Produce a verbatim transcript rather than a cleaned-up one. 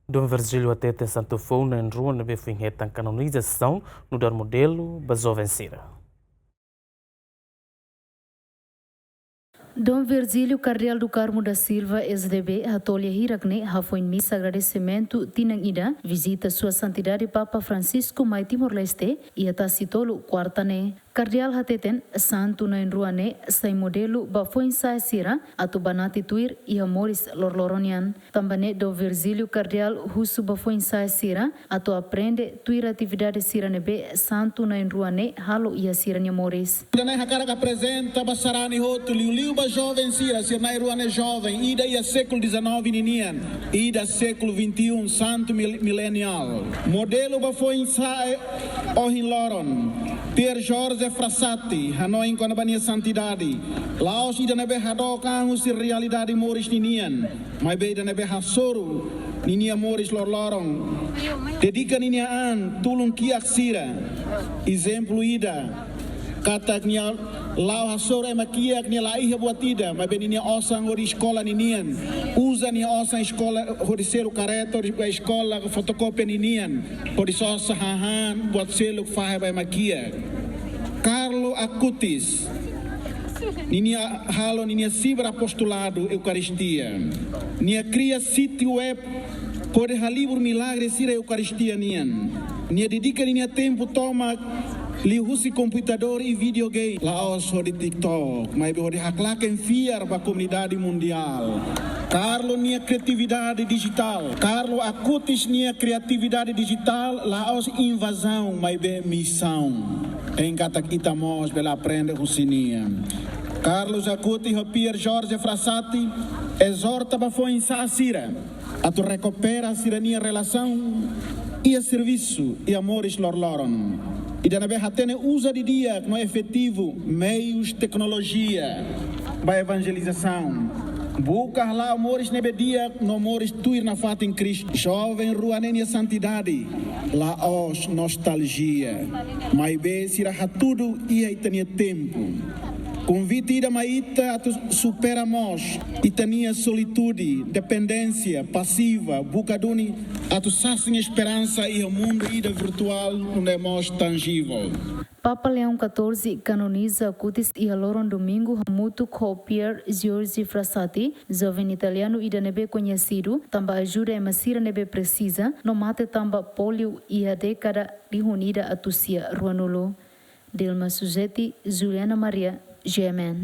Dom Virgílio hateten santu foun na'in-rua ne'ebé foin hetan kanonizasaun nu'udar modelu ba joven sira. Dom Virgílio Kardeál do Carmo da Silva, S D B, hato'o lia hirak ne'e hafoin misa agradesimentu tinan ida vizita Sua Santidade Papa Francisco mai Timor-Leste, iha Tasitolu, kuarta ne'e. Kardeál hateten, santu na'in-rua ne'e sai modelu ba foin-sa'e sira atu banati tuir iha moris loroloron nian. Tanba ne'e Dom Virgílio Kardeál husu ba foin-sa'e sira atu aprende tuir atividade sira ne'ebé santu na'in-rua ne'e halo iha sira-nia moris. Ida-ne'e hakarak aprezenta ba sarani hotu, liuliu ba joven sira, sira na'in-rua ne'e joven, ida iha século dezanove ninian, ida século vinte e um, santu mil-, milenial. Modelu ba foin-sa'e ohin loron, Pier Jorge Frassati, hanoin kona-ba nia santidade, la'ós ida ne'ebé hadook an husi realidade moris ninian, maibé ida ne'ebé hasoru ninia moris loroloron. Dedika ninia an tulun kiak sira. Ezemplu ida, katak nia la'o hasoru ema kiak, nia la iha buat ida, maibé ninia osan hodi eskola ninian. Uza nia osan eskola hodi selu kareta, hodi bá eskola, fotokópia ninian, hodi sosa hahán, buat seluk fahe ba ema kiak. Carlo Acutis, ninia halo ninia siber apostoladu Eukaristia. Nia kria sítiu web hodi halibur milagre sira Eukaristia nian. Nia dedika ninia tempu tomak liuhusi komputadór i videogame. La'ós hodi TikTok, maibé hodi haklaken fiar ba komunidade mundiál. Carlo nia kriatividade dijitál. Carlo Acutis nia kriatividade dijitál la'ós invazaun, maibé misaun. Hein katak ita mós bele aprende husi nia. Carlo Acutis ho Pier Jorge Frassati ezorta ba foin-sa'e sira atu rekupera sira-nia relasaun iha servisu, iha moris loroloron. Ida ne'ebé hatene uza didi'ak no efetivu meius teknolojia ba evanjelizasaun. Buka hala'o moris ne'ebé di'ak no moris tuir nafatin Kristu. Joven rua ne'e nia santidade la'ós nostaljia, maibé sira hatudu iha ita-nia tempu. Konvite ida mai ita atu supera mós ita-nia solitude, dependénsia pasiva, buka duni atu sasin esperansa iha mundu ida virtuál, ne'ebé mós tanjivel. Papa Leão catorze kanoniza Acutis iha loron domingu hamutuk ho Pier Giorgi Frassati, joven italianu ida ne'ebé koñesidu tanba ajuda ema sira ne'ebé presiza no mate tanba pólio iha dékada rihun ida atus sia ruanulu. Dilma Suzeti, Juliana Maria, G M N.